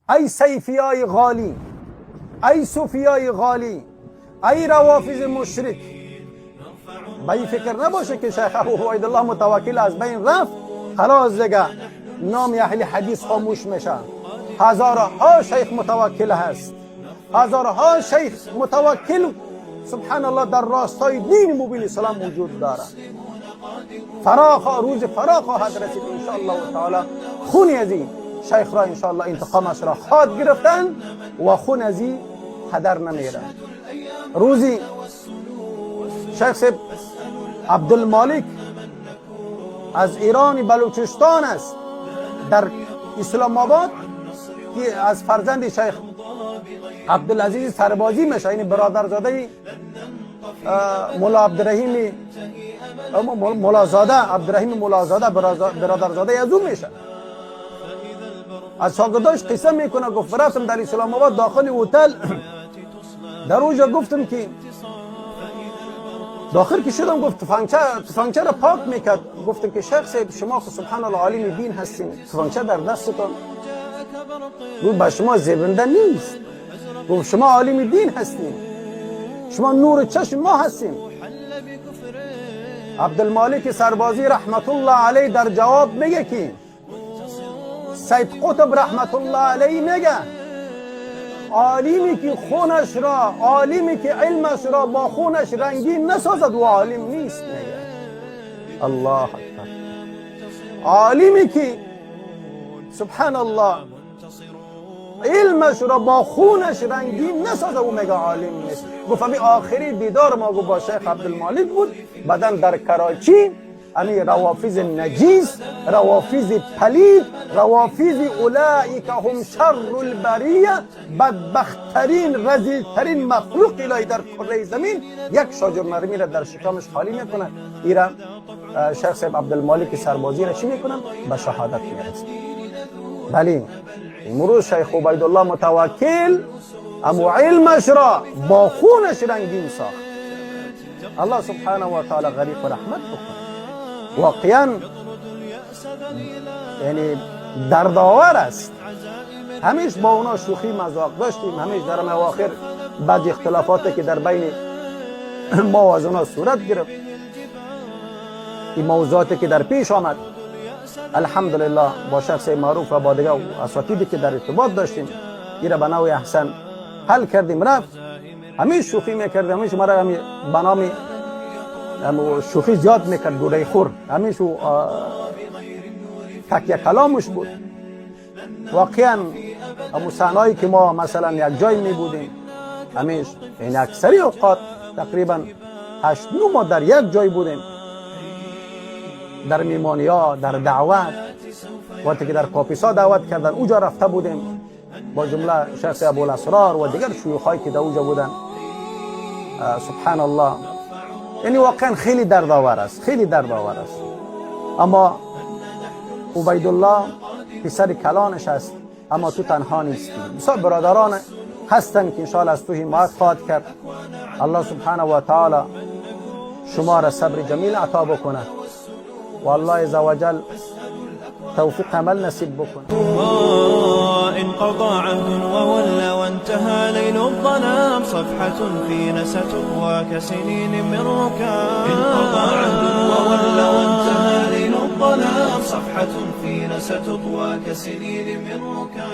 ای سیفیای غالی، ای صوفیای غالی، ای روافض مشرک، به این فکر نباشه که شیخ ابو عبیدالله متوکل از بین رفت، خلاص دیگه نام اهل حدیث خاموش میشه. هزارها شیخ متوکل هست، هزارها شیخ متوکل سبحان الله در راستای دین مبین اسلام وجود داره. روز فرا خواهد رسید انشاءالله تعالی. خون از این شیخ را انشاءالله انتقامش را خواهد گرفتن و خون از این هدر نمیره. روزی شیخ صاحب عبدالمالک از ایران بلوچستان است، در اسلام آباد، که از فرزند شیخ عبدالعزیز سربازی میشه، یعنی برادرزاده مولا عبدالرحیم ملازاده، عبدالرحیم ملازاده، برادرزاده از او میشه. از شاگرداش قصه میکنه، گفت رفتم در اسلام آباد داخل هتل، در اونجا گفتم که داخل که شدم، گفت تفنگچه را پاک میکرد. گفتم که شیخ صاحب، شما که سبحان الله عالم دین هستین، تفنگچه در دستتون، گفت به شما زیبنده نیست. گفت شما عالم دین هستین، شما نور چشم ما هستین. عبدالمالک سربازی رحمت الله علیه در جواب میگه که سید قطب رحمت الله علیه میگه عالمی که خونش را، عالمی که علمش را با خونش رنگین نسازد و عالم نیست. میگه الله اکبر. عالمی که سبحان الله علمش را با خونش رنگین نسازه، او میگه عالم نیست. گفت همی آخری دیدار ما گفت با شیخ عبدالمالک بود. بعدا در کراچی امی روافض نجیس، روافض پلید، روافض اولئک هم شر البریه، بدبختترین رذیلترین مخلوق الهی در کره زمین، یک شاجر نرمی را در شکمش خالی میکنه. ایرا شیخ صاحب عبدالمالک سربازی را چی میکنن؟ به شهادت میرسه. بله، امروز شیخ عبیدالله متوکل امو علمش را با خونش رنگین ساخت. الله سبحانه و تعالی غریق رحمت بکنه. واقعا یعنی دردآور است. همیش با اونا شوخی مذاق داشتیم، همیش در اواخر بعد اختلافاتی که در بین ما و از اونا صورت گرفت، این موضوعاتی که در پیش آمد، الحمدلله با شخص معروف و با دیگه اساتیدی که در ارتباط داشتیم، این را به نوع احسن حل کردیم رفت. همیش شوخی میکرد، همیش مرا همی به نام شوخی زیاد میکرد، گوره خور، همیش تکیه کلامش بود. واقعا امو صحنه‌ای که ما مثلا یک جای می بودیم، همیش این اکثری اوقات تقریبا 8-9 ماه در یک جای بودیم، در میمانی ها، در دعوت، وقتی که در کاپیسا دعوت کردن اوجا رفته بودیم با جمله شخص ابوالاسرار و دیگر شیوخ که در اوجا بودن. سبحان الله، یعنی واقعا خیلی دردآور است، خیلی دردآور است. اما عبیدالله پسر کلانش است، اما تو تنها نیستی، بسیار برادران هستند که انشاءالله از تو حمایت خواهد کرد. الله سبحانه و تعالی شما را صبر جمیل عطا بکنه و الله عزوجل توفیق عمل نصیب بکنه. انقضى عهد وولى وانتهى ليل الظلام، صفحة فينا ستطوى كسنين من ركام. انقضى عهد وولى وانتهى ليل الظلام، صفحة فينا ستطوى كسنين من ركام.